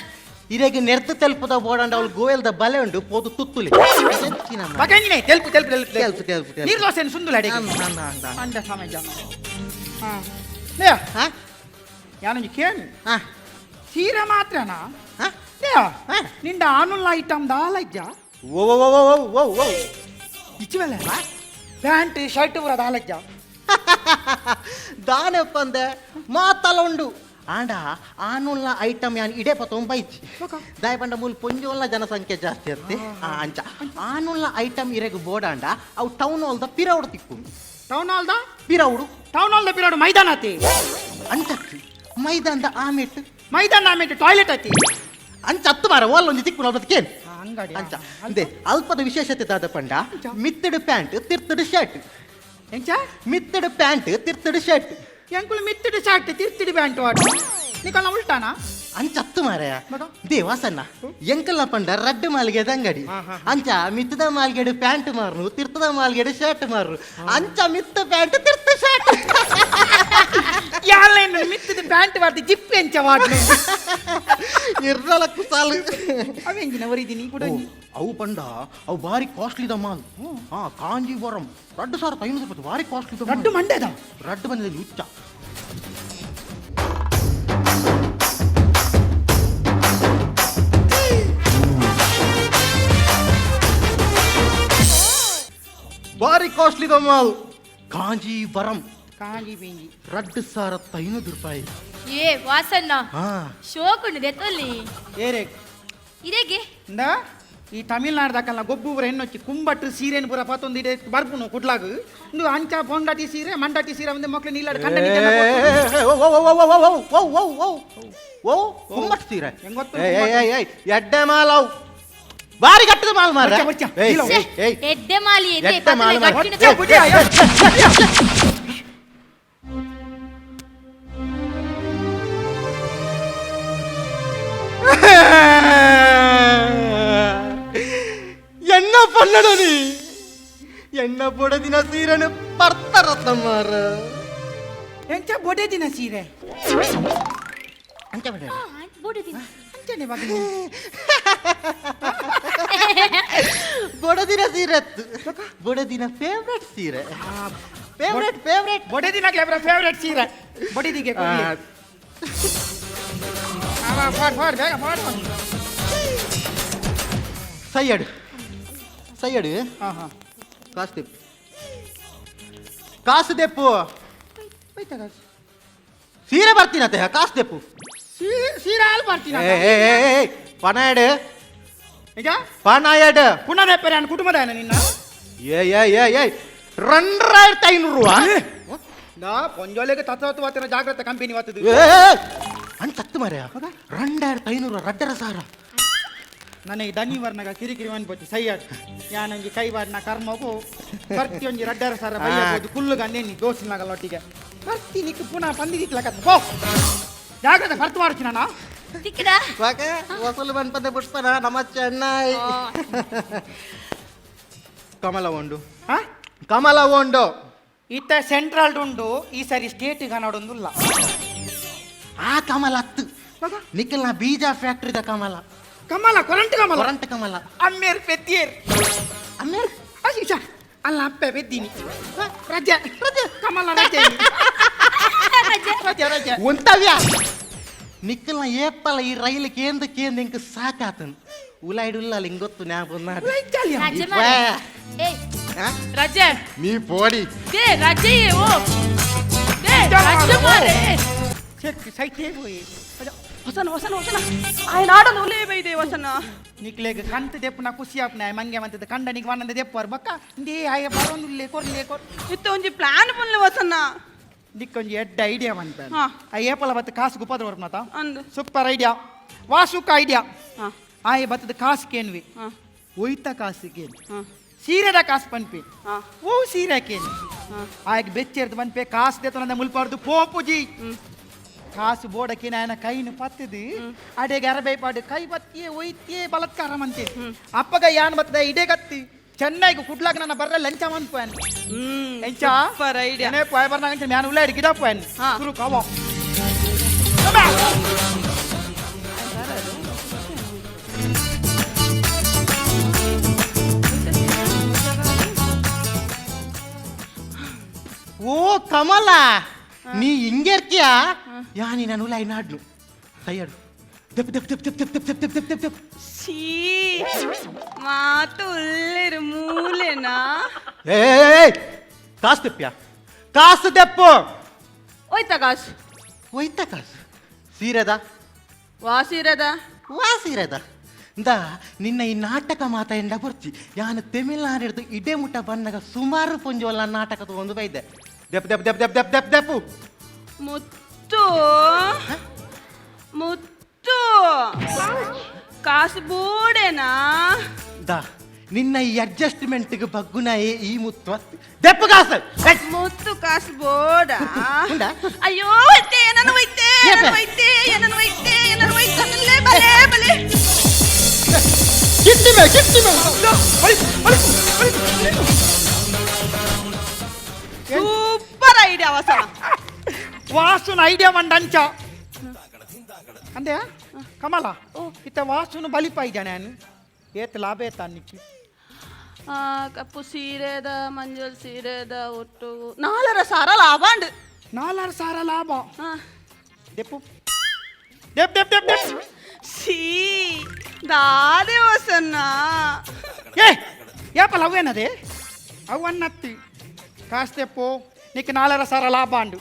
ಇರೆಗ್ ನೆರ್ದು ತೆಲ್ಪುದ ಬೋಡಂಡ, ಅವಳು ಗೋವೆಲ್ದ ಬಲೆ ಉಂಡು, ಪೋದು ತುತ್ತುಲಿ. ಎಂಚಿನ ಮಾರ್ರೆ? ಬಗಂಜಿನೆ ತೆಲ್ಪು ತೆಲ್ಪು ತೆಲ್ಪು. ತೆಲ್ಪು, ತೆಲ್ಪು, ತೆಲ್ಪು. ನೀರು ದೋಸೆ ಸುಂದುಲ ಅಡಿಗೆ. ಅಂದ, ಅಂದ, ಅಂದ. ಅಂಡ ಸಮಯ ಹಾ ಲೇ. ಹಾ? ಯಾನೊಂಜಿ ಕೇಳು. ಹಾ. ಸೀರೆ ಮಾತ್ರನಾ? ಹಾ? ಲೇ. ಹಾ. ನಿಂಡ ಆನುಲ್ಲ ಐಟಮ್ ದಾಲ ಇಜ್ಜಾ? ಓ ಓ ಓ ಓ ಓ ಓ. ಇಚ್ಚುವಲ್ಲ, ಪ್ಯಾಂಟ್ ಶರ್ಟ್ ಪೂರ ದಾಲ ಇಜ್ಜಾ? ದಾನೆಪ್ಪಂದೆ, ಮಾತಲ ಉಂಡು. ಆಂಡ ಆನುಲ್ಲ ಐಟಮ್ ಯಾನ್ ಇಡೆ ಪತ್ತೊಂಬೈಚಿ ದಾಯ ಪಂಡ ಮೂಲು ಪೊಂಜೋಲ್ನ ಜನಸಂಖ್ಯೆ ಜಾಸ್ತಿ ಅತ್ತೆ. ಆ, ಅಂಚ ಆನುಲ್ಲ ಐಟಮ್ ಇರೆಗ್ ಬೋಡಾಂಡ ಅವು ಟೌನ್ ಹಾಲ್ದ ಪಿರೌಡು ತಿಕ್ಕು. ಟೌನ್ ಹಾಲ್ದ? ಪಿರೌಡು. ಟೌನ್ ಹಾಲ್ದ ಪಿರೌಡು ಮೈದಾನ ಆತಿ. ಅಂಚತ್ತಿ, ಮೈದಾನದ ಆಮೇಟ್. ಮೈದಾನ ಆಮೇಟ್ ಟಾಯ್ಲೆಟ್ ಆತಿ. ಅಂಚ ಹತ್ತು ಮಾರ ಓಲ್ ಒಂಜಿ ತಿಕ್ಕು ನೋಡೋದಕ್ಕೇನು. ಅಂಗಡಿ. ಅಂಚ ಅಂದೆ, ಅಲ್ಪದ ವಿಶೇಷತೆ ದಾದ ಪಂಡ, ಮಿತ್ತಡು ಪ್ಯಾಂಟ್ ತಿರ್ತಡು ಶರ್ಟ್. ಎಂಚ? ಮಿತ್ತಡು ಪ್ಯಾಂಟ್ ತಿರ್ತಡು ಶರ್ಟ್. ಎಂಕುಲು ಮಿತ್ತಿಡು ಶರ್ಟ್ ತಿರ್ತಿಡು ಪ್ಯಾಂಟ್ ವಾಟ ನಿಕಲ್ಲ ಉಲ್ಟಾನಾ? ಅಂಚತ್ತು ಮಾರಾಯ. ಮಗ? They Vasanna, ಎಂಕಲ್ನ ಪಂಡ ರಡ್ಡು ಮಾಲ್ಗೆದ ಅಂಗಡಿ. ಅಂಚ ಮಿತ್ತದ ಮಾಲ್ಗೆಡು ಪ್ಯಾಂಟ್ ಮಾರ್ನು, ತಿರ್ತದ ಮಾಲ್ಗೆಡು ಶರ್ಟ್ ಮಾರ್ನು. ಅಂಚ ಮಿತ್ತ ಪ್ಯಾಂಟ್ ತಿರ್ತ ಶರ್ಟ್. ಯಾಲೇನು ಮಿತ್ತದ ಪ್ಯಾಂಟ್ ವಾರ್ತಿ ಜಿಪ್ ಎಂಚ ವಾಡ್ನೆ? ಇರ್ರಲ ಕುಸಾಲು. ಅವೆಂಜಿನ ಒರಿದಿನಿ ಕೂಡ. ಅವು ಪಂಡ ಅವು ಬಾರಿ ಕಾಸ್ಟ್ಲಿದ ಮಾಲ್. ಹಾ, ಕಾಂಜೀವರಂ 2500 ರೂಪಾಯಿ, ಬಾರಿ ಕಾಸ್ಟ್ಲಿ. ರಡ್ಡು ಮಂಡ್ಯದ. ರಡ್ಡು ಬಂದಿದೆ ಹುಚ್ಚ. ಬಾರಿ ಕಾಸ್ಟ್ಲಿದ ಮಾಲ್ ಕಾಂಜೀವರಂ. ಕಾಂಜಿ ಬೀಂಜಿ. 2500 ರೂಪಾಯಿ. ಏ ವಾಸಣ್ಣ. ಹಾ. ಶೋಕುಂಡು ದೆತ್ತೊಲ್ಲಿ. ಏರೇ? ಇದೇಗೆ? ಇಂದ ಈ ತಮಿಳ್ನಾಡ್ದಕ್ಕಲ್ಲ ಗೊಬ್ಬು ಪೂರ ಎನ್ನೊಚ್ಚಿ ಕುಂಬಟ್ಟು ಸೀರೆನ್ ಪೂರ ಪತ್ತೊಂದು ಇಡೆ ಬರ್ಪುನು ಕುಡ್ಲಾಗ. ಇಂದು ಅಂಚ ಪೊಂಡಾಟಿ ಸೀರೆ ಮಂಡಾಟಿ ಸೀರೆ ಒಂದು ಮಕ್ಳು ನೀಲಾಡ್ ಕಂಡ. ಓ, ಕುಂಬಟ್ಟು ಸೀರೆ. ಹೆಂಗ್ ಗೊತ್ತು? ಏಯ್, ಏಯ್, ಏಯ್, ಏಯ್, ಎಡ್ಡೆ ಮಾಲ್ ಅವು, ಬಾರಿ ಗಟ್ಟದ ಮಾಲ್ ಮಾರ್ರೆ. ಬಚ್ಚ, ಬಚ್ಚ, ಏಯ್, ಇಲ್ಲ. ಏಯ್, ಏಯ್. ಎಡ್ಡೆ ಮಾಲಿ ಎದ್ದೆ. ಎಡ್ಡೆ ಮಾಲು ಮಾರ್ರೆ. ಗಟ್ಟಿನ. ಬುಜ್ಜಿ, ಅಯ್ಯೋ. ಪನ್ನಡನಿ ಎನ್ನ ಬೊಡದಿನ ಸೀರೆನು ಪರ್ತರ ಮಾರ. ಎಂಚ ಬೊಡೆದಿನ ಸೀರೆ? ಅಂಚ ಬೇಡ. ಬುಡುದಿನ. ಅಂಚನೆ ಮಗನೇ. ಬೊಡದಿನ ಸೀರೆ ಅತ್ತು, ಬೊಡದಿನ ಫೇವ್ರೆಟ್ ಸೀರೆ, ಫೇವ್ರೆಟ್ ಫೇವ್ರೆಟ್. ಬೊಡೆದಿನ ಫೇವ್ರೆಟ್ ಸೀರೆ ಬೊಡೆದಿಗೆ ಕೊಡ್ಲಿ. ಆ, ಫಾಡ್ ಫಾಡ್, ಬೇಗ ಫಾಡ್. ಸೈಯಡ್ ಸೈಯಡ್. ಹಾ ಹಾ. ಕಾಸು ತೆಪ್ಪು, ಕಾಸು ತೆಪ್ಪು. ಹೋಯ್ತಾ ಕಾಸು? ಸೀರೆ ಬರ್ತೀನತ್ತೆ, ಕಾಸು ತೆಪ್ಪು. ಸೀರೆ ಸೀರೆ ಹಾಲು ಬರ್ತೀನಿ. ಏ ಏ ಏ, ಪಣ ಎಡು. ಈಗ ಪಣ ಎಡು. ಪುನಃ ನಾನು ಕುಟುಂಬದ ನಿನ್ನ. ಏ ಏ ಏ ಏ, 2500 ರೂಪ. ನಾ ಪೊಂಜೋಲೆಗೆ ತತ್ವ ಜಾಗ್ರತೆ ಕಂಪನಿ ವತ್ತದು. ಏ ಅಣ್ಣ ತತ್ತು ಮಾರ್ಯ, 2500 ರಡ್ಡರ ಸಾವಿರ. ನನಗೆ ದನಿ ವರ್ಣಗ ಕಿರಿಕಿರಿ ಅನ್ಪೋಚಿ ಸೈಯಡ್ ಯಾನೊಂಜಿ ಕೈವಾಡ್ನ ಕರ್ಮಗು ಬರ್ತಿ ಒಂಜಿ 2.5 ಸಾವಿರ ಬೈಯಬಹುದು ಕುಲ್ಲು ಗಂದೇನಿ ದೋಸಿನಾಗಲ್ಲ ಒಟ್ಟಿಗೆ ಬರ್ತಿ ನಿಕ್ ಪುನಃ ಪಂದಿದಿಕ್ಲಕತ್ತ ಪೋ, ಜಾಗ್ರತೆ ಬರ್ತು ಮಾಡ್ತೀನಿ ನಾನು. ತಿಕ್ಕದ. ವಾಕೆ ವಸೂಲು ಬನ್ಪಂದೆ ಪುಷ್ಪನ ನಮ್ಮ ಚೆನ್ನೈ ಕಮಲ ಉಂಡು. ಹಾ. ಕಮಲ ಉಂಡು. ಇತ್ತ ಸೆಂಟ್ರಲ್ ಉಂಡು, ಈ ಸರಿ ಸ್ಟೇಟ್ ಕನ್ನಡೊಂದುಲ್ಲ. ಆ ಕಮಲ ಅತ್ತು, ನಿಖಲ್ನ ಬೀಜ ಫ್ಯಾಕ್ಟ್ರಿದ ಕಮಲ. ಕಮಲ ಕೊರಂಟ್ ಕಮಲ. ಕೊರಂಟ ಕಮಲ. ಅಮ್ಮೇರ್ ಪೆತ್ತಿಯೇರ್. ಅಮ್ಮೇರ್. ಅಶಿಷ ಅಲ್ಲ, ಅಪ್ಪೆ ಪೆದ್ದೀನಿ ರಜೆ ರಜೆ ಕಮಲ ರಜೆ ರಜೆ ರಜೆ. ಉಂಟವ್ಯಾ ನಿಖಲ್ನ ಏಪಲ ಈ ರೈಲು ಕೇಂದ್ರ ಕೇಂದ್ರ ಇಂಕ ಸಾಕಾತನ್ ಉಲಾಯ್ಡು ಉಲ್ಲ ಹಿಂಗೊತ್ತು ನ್ಯಾ ರಜೆ ಮಾರ್ರೆ. ಏಯ್. ರಜೆ. ನೀ ಪೋಡಿ. They ರಜೆ ಓ they ರಜೆ ಮಾರೆ. ಚೆಕ್ ಸೈಟೇ ಹೋಯಿ. ಹೊಸನ ಹೊಸನ ಹೊಸನ ఆయన ಆಡೋದು ಉಲೇ ಬೈದೆ ಹೊಸನ. ನಿಕ್ಲೆಗ್ ಕಂತ ದೆಪ್ಪುನ ಖುಷಿ ಆಪ್ನ ಮಂಗೆ ಮಂತದ ಕಂಡನಿಗೆ ವನಂದ ದೆಪ್ಪರ್ ಬಕ್ಕ ಇಂದೇ ಆಯ ಬರೋನುಲ್ಲೆ ಕೊರ್ಲೆ ಕೊರ್. ಇತ್ತ ಒಂಜಿ ಪ್ಲಾನ್ ಪನ್ಲೆ ಹೊಸನ. ನಿಕ್ಕೊಂಜಿ ಎಡ್ಡ ಐಡಿಯಾ ಮನ್ಪ. ಹಾ. ಆ ಏಪಲ ಬತ್ತ ಕಾಸು ಗುಪ್ಪದ್ರ ಬರ್ಪನತ. ಅಂದು. ಸೂಪರ್ ಐಡಿಯಾ, ವಾಸುಕ ಐಡಿಯಾ. ಹಾ. ಆಯ ಬತ್ತದ ಕಾಸು ಕೇನ್ವಿ. ಹಾ. ಒಯ್ತ ಕಾಸು ಕೇನ್. ಹಾ. ಸೀರೆದ ಕಾಸು ಪನ್ಪಿ. ಹಾ. ಓ ಸೀರೆ ಕೇನ್. ಹಾ. ಆಯ್ಕೆ ಬೆಚ್ಚೆರ್ದು ಪನ್ಪೆ ಕಾಸು ದೇತನಂದ ಮುಲ್ಪಾರ್ದು ಪೋಪುಜಿ. ಕಾಸು ಬೋಡಕ್ಕೆ ನಾಯನ ಕೈನು ಪತ್ತದು ಅಡೆಗೆ ಅರಬೈ ಪಾಡು ಕೈ ಬತ್ತಿಯೇ ಒಯ್ತಿಯೇ ಬಲತ್ಕಾರ ಮಂತೆ ಅಪ್ಪಗ ಯಾನ್ ಬತ್ತದ ಇಡೇ ಕತ್ತಿ ಚೆನ್ನೈಗೆ ಕುಡ್ಲಾಕ ನನ್ನ ಬರ್ರ ಲಂಚ ಮನ್ಪಾನ್. ಹ್ಮ್. ಎಂಚ? Super idea. ಏನೇ ಪಾಯ್ ಬರ್ನಾಗ ಮ್ಯಾನ್ ಉಲ್ಲ ಗಿಡ ಪಾಯನ್. ಹಾ. ಸುರು ಕವ. ಓ ಕಮಲ, ನೀ ಹಿಂಗೇರ್ಕಿಯಾ ಯಾನಿ ನಾನು ಉಲಾಯ್ ನಾಡ್ನು ಸೈಯಡು ದೆಪ್ ದೆಪ್ ದೆಪ್ ದೆಪ್ ದೆಪ್ ದೆಪ್ ದೆಪ್ ದೆಪ್ ದೆಪ್ ದೆಪ್. ಛೀ, ಮಾತು ಉಲ್ಲೇರು ಮೂಲೆನಾ? ಏ ಕಾಸು ತೆಪ್ಪ್ಯಾ, ಕಾಸು ತೆಪ್ಪು. ಹೋಯ್ತಾ ಕಾಸು? ಒಯ್ತ ಕಾಸು ಸೀರೆದ. ವಾ ಸೀರೆದ? ವಾ ಸೀರೆದ ಇಂದ ನಿನ್ನ ಈ ನಾಟಕ ಮಾತ ಎಂಡ ಬರ್ಚಿ ಯಾನು ತಮಿಳ್ನಾಡಿಡ್ದು ಇಡೇ ಮುಟ್ಟ ಬನ್ನಗ ಸುಮಾರು ಪುಂಜೋಲ ನಾಟಕ ತಗೊಂಡು ಬೈದೆ ದೆಪ್ ದೆಪ್ ದೆಪ್ ದೆಪ್ ದೆಪ್ ದೆಪ್ ದೆಪ್ಪು. ಮುತ್ತು ಮುತ್ತು ಕಾಸು ಬೋಡೆನಾ? ದಾ ನಿನ್ನ ಈ ಅಡ್ಜಸ್ಟ್ಮೆಂಟ್ಗೆ ಬಗ್ಗುನ ಈ ಮುತ್ತು ದೆಪ್ಪು ಕಾಸು ಏ, ಮುತ್ತು ಕಾಸು ಬೋಡ. ಉಂಡಾ? ಅಯ್ಯೋ ಒಯ್ತೆ ನಾನು, ಒಯ್ತೆ ನಾನು. ಏಪೆ? ಒಯ್ತೆ ನಾನು, ಒಯ್ತೆ ನಾನು, ಒಯ್ತೆ ಬಲೆ ಬಲೆ. ಕಿಟ್ಟಿ ಮೇ ಕಿಟ್ಟಿ ಮೇ. ಸೂಪರ್ ಐಡಿಯಾ ವಸನ. ವಾಸುನ ಐಡಿಯಾ ಮಂಡಂಚ ಅಂದೆ ಕಮಲ ಇತ್ತ ವಾಸುನ ಬಲಿಪ ಐಡಿಯಾ ನಾನು ಏತ್ ಲಾಭ ಏತ ನಿಕ್ಕಿ. ಆ, ಕಪ್ಪು ಸೀರೆದ ಮಂಜಲ್ ಸೀರೆದ ಒಟ್ಟು 4.5 ಸಾವಿರ ಲಾಭ ಉಂಡು. 4.5 ಸಾವಿರ ಲಾಭ. ಹಾ. ದೆಪ್ಪು ದೆಪ್ ದೆಪ್ ದೆಪ್ ದೆಪ್. ಛೀ, ದಾದೆ ವಸನ್ನ. ಏ ಏಪಲ್ಲ ಅವೇನದೆ ಅವನ್ನತ್ತಿ ಕಾಸು ತೆಪ್ಪು ನಿಕ್ 4.5 ಸಾವಿರ ಲಾಭ ಅಂಡು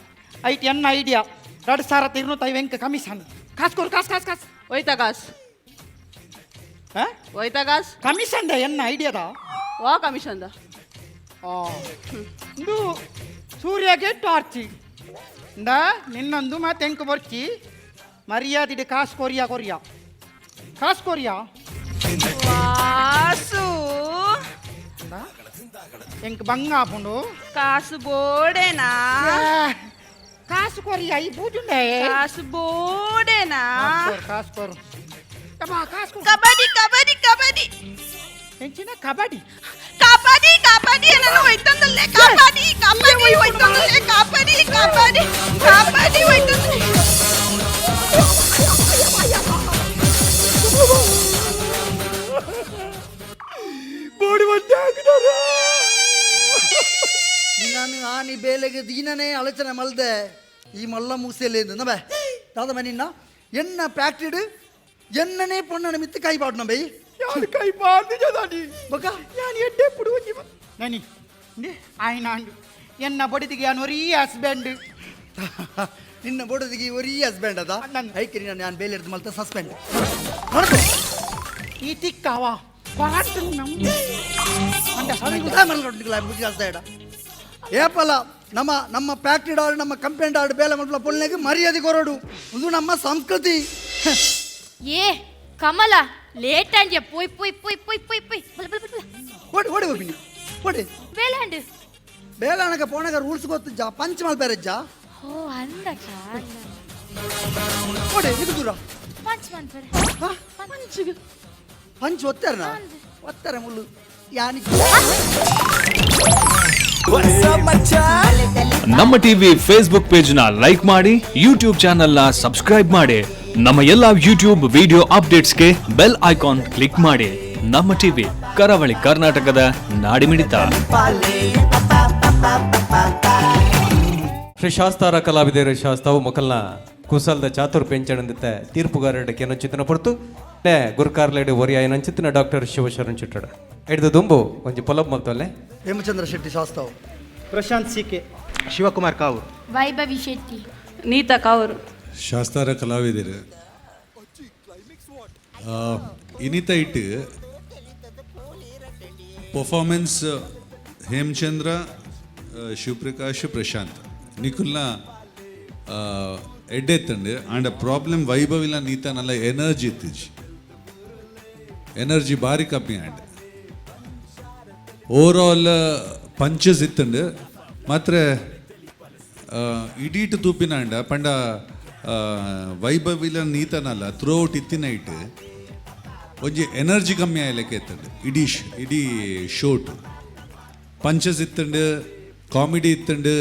ಐಟ್ ಎನ್ನ ಐಡಿಯಾ 2 ಸಾವಿರ 250 ಕಮಿಷನ್ ಕಾಸು ಕೊಡು, ಕಾಸು ಕಾಸು ಕಾಸು. ಒಯ್ತಾ ಕಾಸು? ಹಾ. ಒಯ್ತಾ ಕಾಸು? ಕಮಿಷನ್ the ಎನ್ನ ಐಡಿಯಾದ. ವಾ ಕಮಿಷನ್ the? ಆ, ಇಂದು ಸೂರ್ಯಗೆ ಟಾರ್ಚಿ ಇಂದ ನಿನ್ನೊಂದು ಮತ್ತೆ ಎಂಕ್ ಬರ್ಚಿ ಮರ್ಯಾದಿಡು ಕಾಸು ಕೊರಿಯಾ ಕೊರಿಯಾ ಕಾಸು ಕೊರಿಯಾ. ವಾಸು. ಇಂದ ಎಂಕ್ ಬಂಗ ಆಪುಂಡು. ಕಾಸು ಬೋಡೆನಾ? ಕಾಸು ಕೊರಿಯಾ ಈ ಬೂಜುಂಡೆ. ಕಾಸು ಬೋಡೆನಾ? ಕಾಸು ಕೊರು, ಕಾಸು ಕೊರು. ಕಬಡ್ಡಿ ಕಬಡ್ಡಿ ಕಬಡ್ಡಿ. ಎಂಚಿನ ಕಬಡ್ಡಿ? ಕಾಪಾಡಿ, ಕಾಪಾಡಿ, ನನ್ನನ್ನು ಹೋಯ್ತಂದಲ್ಲೇ. ಕಾಪಾಡಿ, ಕಾಪಾಡಿ, ಹೋಯ್ತಂದಲ್ಲೇ. ಕಾಪಾಡಿ, ಕಾಪಾಡಿ, ಕಾಪಾಡಿ, ಹೋಯ್ತಂದಲ್ಲೇ. ನಾನು ಆನಿ ಬೇಲೆಗೆ ದೀನನೇ ಆಲೋಚನೆ ಮಲ್ದೆ ಈ ಮಲ್ಲ ಮೂಸೆಲೆ ನಬೆ ದಾದ ನಿನ್ನ ಎನ್ನ ಪ್ಯಾಕ್ಟಿಡ್ ಎನ್ನನೇ ಪೊಣ್ಣನ ಮಿತ್ತು ಕೈ ಪಾಡು ನಂಬೈ. ಯಾರು ಕೈ ಪಾಡ್ದು ಜದಾನಿ? ಬೊಕ? ಯಾನ್ ಎಡ್ಡೆ ಪುಡುವ ಜೀವ ನನಿ ಆಯ್ನಾಂಡು ಎನ್ನ ಬಡಿದಿಗೆ ಯಾನ್ ಒರೀ ಹಸ್ಬೆಂಡ್. ನಿನ್ನ ಬೋಡದಿಗೆ ಒರೀ ಹಸ್ಬೆಂಡ್ ಅದ? ನನ್ನ. ಐಕೆ ನಿನ್ನ ನಾನು ಬೇಲೆ ಹಿಡ್ದು ಮಲ್ತ ಸಸ್ಪೆಂಡ್. ಈ ತಿಕ್ಕಾವ ಕೊರಾಟು ನಮ್ಮ ಏಪಲ ನಮ್ಮ ನಮ್ಮ ಫ್ಯಾಕ್ಟ್ರಿ ಆಡು, ನಮ್ಮ ಕಂಪನಿ ಆಡು, ಬೇಲೆ ಮಲ್ಪಲ ಪೊಳ್ಳೆಗೆ ಮರ್ಯಾದೆ ಕೊರಡು. ಇದು ನಮ್ಮ ಸಂಸ್ಕೃತಿ. ಏ ಕಮಲ, ಲೇಟ್ ಆಂಡ್ಯ. ಪೋಯ್ ಪೋಯ್ ಪೋಯ್ ಪೋಯ್ ಪೋಯ್ ಪೋಯ್, ಬಲ ಬಲ ಬಲ. ಓಡಿ ಓಡಿ ಹೋಗಿ ಓಡಿ. ಬೇಲಾಂಡು. ಬೇಲಾಣಕ ಪೋಣಗ ರೂಲ್ಸ್ ಗೊತ್ತಿಜ್ಜ? ಪಂಚ್ ಮಲ್ಪೆರಜ್ಜ. ಓ ಅಂದಕ. ಓಡಿ ಇದು ದೂರ. ಪಂಚ್ ಮನ್ಪರೆ. ಹಾ? ಪಂಚ್. ಪಂಚ್ ಒತ್ತಾರನ ಒತ್ತಾರೆ ಮುಳ್ಳು ಯಾನಿ. ನಮ್ಮ ಟಿವಿ ಫೇಸ್ಬುಕ್ ಪೇಜ್ ನ ಲೈಕ್ ಮಾಡಿ, ಯೂಟ್ಯೂಬ್ ಚಾನೆಲ್ ನ ಸಬ್ಸ್ಕ್ರೈಬ್ ಮಾಡಿ. ನಮ್ಮ ಎಲ್ಲಾ ಯೂಟ್ಯೂಬ್ ವಿಡಿಯೋ ಅಪ್ಡೇಟ್ಸ್ಗೆ ಬೆಲ್ ಐಕಾನ್ ಕ್ಲಿಕ್ ಮಾಡಿ. ನಮ್ಮ ಟಿವಿ, ಕರಾವಳಿ ಕರ್ನಾಟಕದ ನಾಡಿಮಿಡಿತ. ಶ್ರೀ ಶಾಸ್ತಾರ ಕಲಾವಿದರು ಶಾಸ್ತಾವು ಮೊಕಲ್ನ ಕುಸಲ್ದ ಚಾತುರ್ ಪೆಂಚಣಂದಿತ್ತ ತೀರ್ಪುಗಾರರ ಕೆನಂಚಿತನ ಪೊರ್ತು ನೆ ಗುರ್ಕಾರ್ಲೇಡು ಒರಿಯಾಯನಂಚಿತನ ಡಾಕ್ಟರ್ ಶಿವಶರಣ್ ಚಿಟ್ಟಡ ಹಿಡಿದು ದುಂಬು ಒಂಜಿ ಪೊಲಬ್ ಮಲ್ತೊಲ್ಲೆ. ಹೇಮಚಂದ್ರ ಶೆಟ್ಟಿ ಶಾಸ್ತಾವ್. ಪ್ರಶಾಂತ್ ಸಿಕೆ. ಶಿವಕುಮಾರ್ ಕಾವೂರ್. ವೈಭವಿ ಶೆಟ್ಟಿ. ನೀತಾ ಕಾವರು. ಶಾಸ್ತಾರ ಕಲಾವಿದರು, ಇನಿತ ಇಟ್ಟು ಪರ್ಫಾರ್ಮೆನ್ಸ್ ಹೇಮಚಂದ್ರ, ಶಿವಪ್ರಕಾಶ್, ಪ್ರಶಾಂತ್ ನಿಖುಲ್ನ ಎಡ್ಡೆತ್ತಂಡು. ಆಂಡ ಪ್ರಾಬ್ಲಮ್ ವೈಭವಿಲ ನೀತನಲ್ಲ ಎನರ್ಜಿ ಇತ್ತಿಜಿ, ಎನರ್ಜಿ ಭಾರಿ ಕಮ್ಮಿ. ಆ್ಯಂಡ್ ಓವರ್ ಆಲ್ ಪಂಚಸ್ ಇತ್ತಂಡು ಮಾತ್ರ ಇಡೀಟ್ ತೂಪಿನ ಅಂಡ ಪಂಡ ವೈಭವಿಲ ನೀತನಲ್ಲ ಥ್ರೂ ಔಟ್ ಇತ್ತಿನ ಇಟ್ಟು ಒಂಜಿ ಎನರ್ಜಿ ಕಮ್ಮಿ ಆಯ್ಲೆಕ್ಕೆ ಇತ್ತಂಡು. ಇಡೀ ಇಡೀ ಶೋಟ್ ಪಂಚಸ್ ಇತ್ತಂಡು, ಕಾಮಿಡಿ ಇತ್ತಂಡು,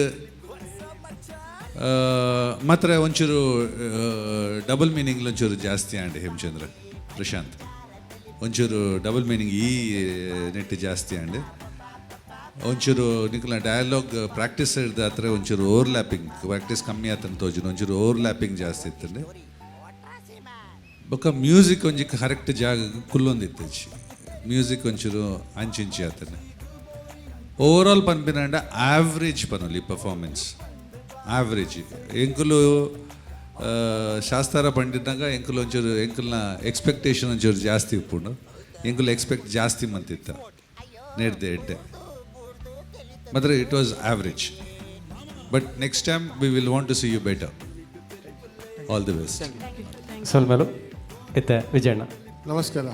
ಮಾತ್ರ ಒಂಚೂರು ಡಬಲ್ ಮೀನಿಂಗ್ ಒಂಚೂರು ಜಾಸ್ತಿ ಆಂಡ್. ಹೇಮಚಂದ್ರ, ಪ್ರಶಾಂತ್ ಒಂಚೂರು ಡಬಲ್ ಮೀನಿಂಗ್ ಈ ನೆಟ್ ಜಾಸ್ತಿ ಆಂಡ್. ಒಂಚೂರು ನಿಕಲ್ನ ಡಯಲಾಗ್ ಪ್ರಾಕ್ಟೀಸ್ ಹಿಡ್ದು ಹತ್ರ ಒಂಚೂರು ಓವರ್ಲ್ಯಾಪಿಂಗ್, ಪ್ರಾಕ್ಟೀಸ್ ಕಮ್ಮಿ ಆತನ ತೋಜುನು, ಒಂಚೂರು ಓವರ್ಲ್ಯಾಪಿಂಗ್ ಜಾಸ್ತಿ ಇತ್ತಂಡೆ. ಬೊಕ್ಕ ಮ್ಯೂಸಿಕ್ ಒಂಜಿ ಕರೆಕ್ಟ್ ಜಾಗ ಕುಲ್ಲೊಂದಿತ್ತು, ಮ್ಯೂಸಿಕ್ ಒಂಚೂರು ಅಂಚಿಂಚಿ ಆತನ. ಓವರ್ ಆಲ್ ಪನ್ಪಿನಂಡ ಆವ್ರೇಜ್ ಪನೊಲಿ, ಪರ್ಫಾರ್ಮೆನ್ಸ್ ಆವ್ರೇಜ್. ಎಂಕುಲು ಶಾಸ್ತಾರ ಪಂಡಿನಾಗ ಎಂಕುಲು ಒಂಚೂರು ಎಂಕುಲ್ನ ಎಕ್ಸ್ಪೆಕ್ಟೇಷನ್ ಒಂಚೂರು ಜಾಸ್ತಿ ಇಪ್ಪುಂಡು. ಎಂಕುಲು ಎಕ್ಸ್ಪೆಕ್ಟ್ ಜಾಸ್ತಿ ಮಂತಿತ್ತ ನೆಡ್ದೆ ಎಡ್ಡೆ ಮಾತ್ರ. It was average, but next time we will want to see you better. All the best. ಸೊಲ್ಮೆಲು. ಇತ್ತೆ ವಿಜಯಣ್ಣ. ನಮಸ್ಕಾರ.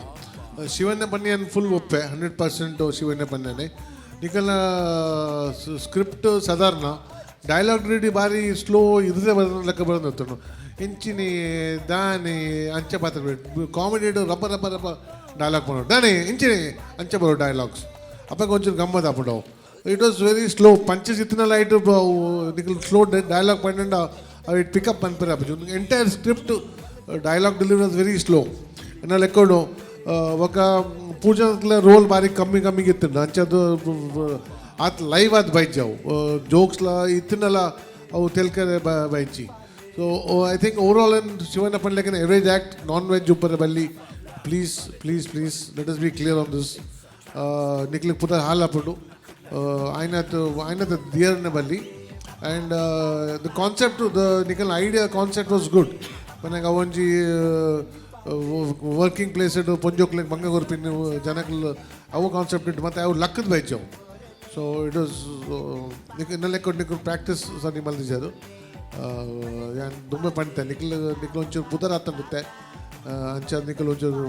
ಶಿವಣ್ಣ ಪನ್ಯಾನ್ ಫುಲ್ ಒಪ್ಪೆ, 100% ಶಿವಣ್ಣ ಪನ್ಯಾನೆ. ನಿಕಲ್ನ ಸ್ಕ್ರಿಪ್ಟ್ ಸಾಧಾರಣ, ಡೈಲಾಗ್ ರೀಡಿ ಬಾರಿ ಸ್ಲೋ ಇರದೆ ಬರೋದು ಲೆಕ್ಕ ಬರೋದು. ಇಂಚಿನಿ ದಾನಿ ಅಂಚೆ ಪಾತ್ರ ಕಾಮಿಡಿ ರಬ್ಬ ರಬ್ಬ ರಬ್ಬ ಡೈಲಾಗ್ ಬರೋ ದಾನಿ ಇಂಚಿನಿ ಅಂಚೆ ಬರೋ ಡೈಲಾಗ್ಸ್ ಅಪ್ಪ ಒಂಚೂರು ಗಮ್ಮತ್ ಆಪುಂಡು. It was very slow punches ಇತ್ತಿನ ಲೈಟ್. ನಿಕಲ್ ಸ್ಲೋ ಡೈಲಾಗ್ ಪಂಡ ಅವು it pickup ಪನ್ಪರೆ ಆಪುಜಿ. Entire script, dialogue delivery was very slow. ಎನ್ನ ಲೆಕ್ಕೋಡು ఒక ಪೂಜಾ ರೋಲ್ ಬಾರಿ ಕಮ್ಮಿ ಕಮ್ಮಿಗೆ ಇತ್ತು. ಅಂಚದು ಆತ್ ಲೈವ್ ಆತ್ ಬೈಜಾವು ಜೋಕ್ಸ್ಲ ಇತ್ತಿನಲ್ಲ ಅವು ತೆಲ್ಕರೆ ಬೈಚಿ. So I think overall in Shivanna ಪನ್ಲೆಕನ್ average act, non veg ಉಪ್ಪರೆ ಬಲ್ಲಿ. Please, please, please, let us be clear on this. ನಿಕ್ಲಿಗೆ ಪುದರ್ ಹಾಲು ಹಾಪುಂಡು ಆಯ್ನತ್ ಆಯ್ನತ್ ದಿಯರ್ನ ಬಲ್ಲಿ. ಆ್ಯಂಡ್ the concept, the ನಿಕಲ್ idea concept was good. ಮನೆಗೆ ಅವೊಂಜಿ ವರ್ಕಿಂಗ್ ಪ್ಲೇಸ್ ಪೊಂಜೋಕ್ಲೆಗ್ ಬಂಗ ಕೊರ್ಪಿನ ಜನಕ್ಲು ಅವು ಕಾನ್ಸೆಪ್ಟ್ ಇಟ್ಟು ಮತ್ತು ಅವು ಲಕ್ಕದ ಬೈಚವು. ಸೊ it was ನಿಕ್ ನಿಕ್ಲು ಪ್ರಾಕ್ಟೀಸ್ ಸರಿ ಮಲ್ದಿಜಾರು. ಯಾನ್ ದುಂಬೆ ಪಂತೆ ನಿಕ್ಲು ನಿಕ್ಲು ಒಂಚೂರು ಪುದರ್ ಆತಂಡುತ್ತೆ. ಅಂಚ ನಿಕ್ಲು ಒಂಚೂರು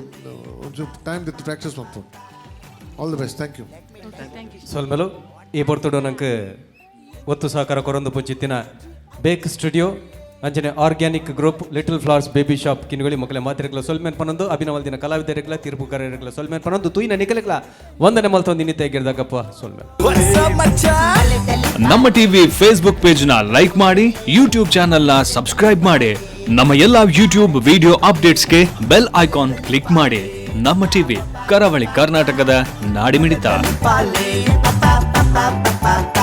ಒಂಚೂರು ಟೈಮ್ ದಿತ್ತು ಪ್ರಾಕ್ಟೀಸ್ ಮಲ್ಪು. All the best, thank you. ಸೊಲ್ಮೆಲು. ಈ ಪೊರ್ತುಡು ನಂಗೆ ಒತ್ತು ಸಹಕಾರ ಕೊರೊಂದು ಪುಂಚಿತ್ತಿನ ಬೇಕ್ ಸ್ಟುಡಿಯೋ. ಅಂಚನೆ organic group, little flowers baby shop Kinnigoli ಮೊಕಲೆ ಮಾತ್ರೆಗಳ ಸೊಲ್ಮೆನ್ ಪನೊಂದು, ಅಭಿನವಲ್ದಿನ ಕಲಾವಿದರಿಗಳ ತೀರ್ಪುಗಾರರಿಗಳ ಸೊಲ್ಮೆನ್ ಪನೊಂದು, ತೂಯಿನ ನಿಕಲೆಗ್ಲ ವಂದನೆ ಮಲ್ತೊಂದು ಇನ್ನಿತ ಗಿರ್ದಾಗಪ್ಪ ಸೊಲ್ಮೆನ್. ನಮ್ಮ ಟಿವಿ ಫೇಸ್ಬುಕ್ ಪೇಜ್ ನ ಲೈಕ್ ಮಾಡಿ, ಯೂಟ್ಯೂಬ್ ಚಾನೆಲ್ ನ ಸಬ್ಸ್ಕ್ರೈಬ್ ಮಾಡಿ, ನಮ್ಮ ಎಲ್ಲಾ ಯೂಟ್ಯೂಬ್ ವಿಡಿಯೋ ಅಪ್ಡೇಟ್ಸ್ಗೆ ಬೆಲ್ ಐಕಾನ್ ಕ್ಲಿಕ್ ಮಾಡಿ. ನಮ್ಮ ಟಿವಿ, ಕರಾವಳಿ ಕರ್ನಾಟಕದ ನಾಡಿಮಿಡಿತ. Pa pa pa pa pa.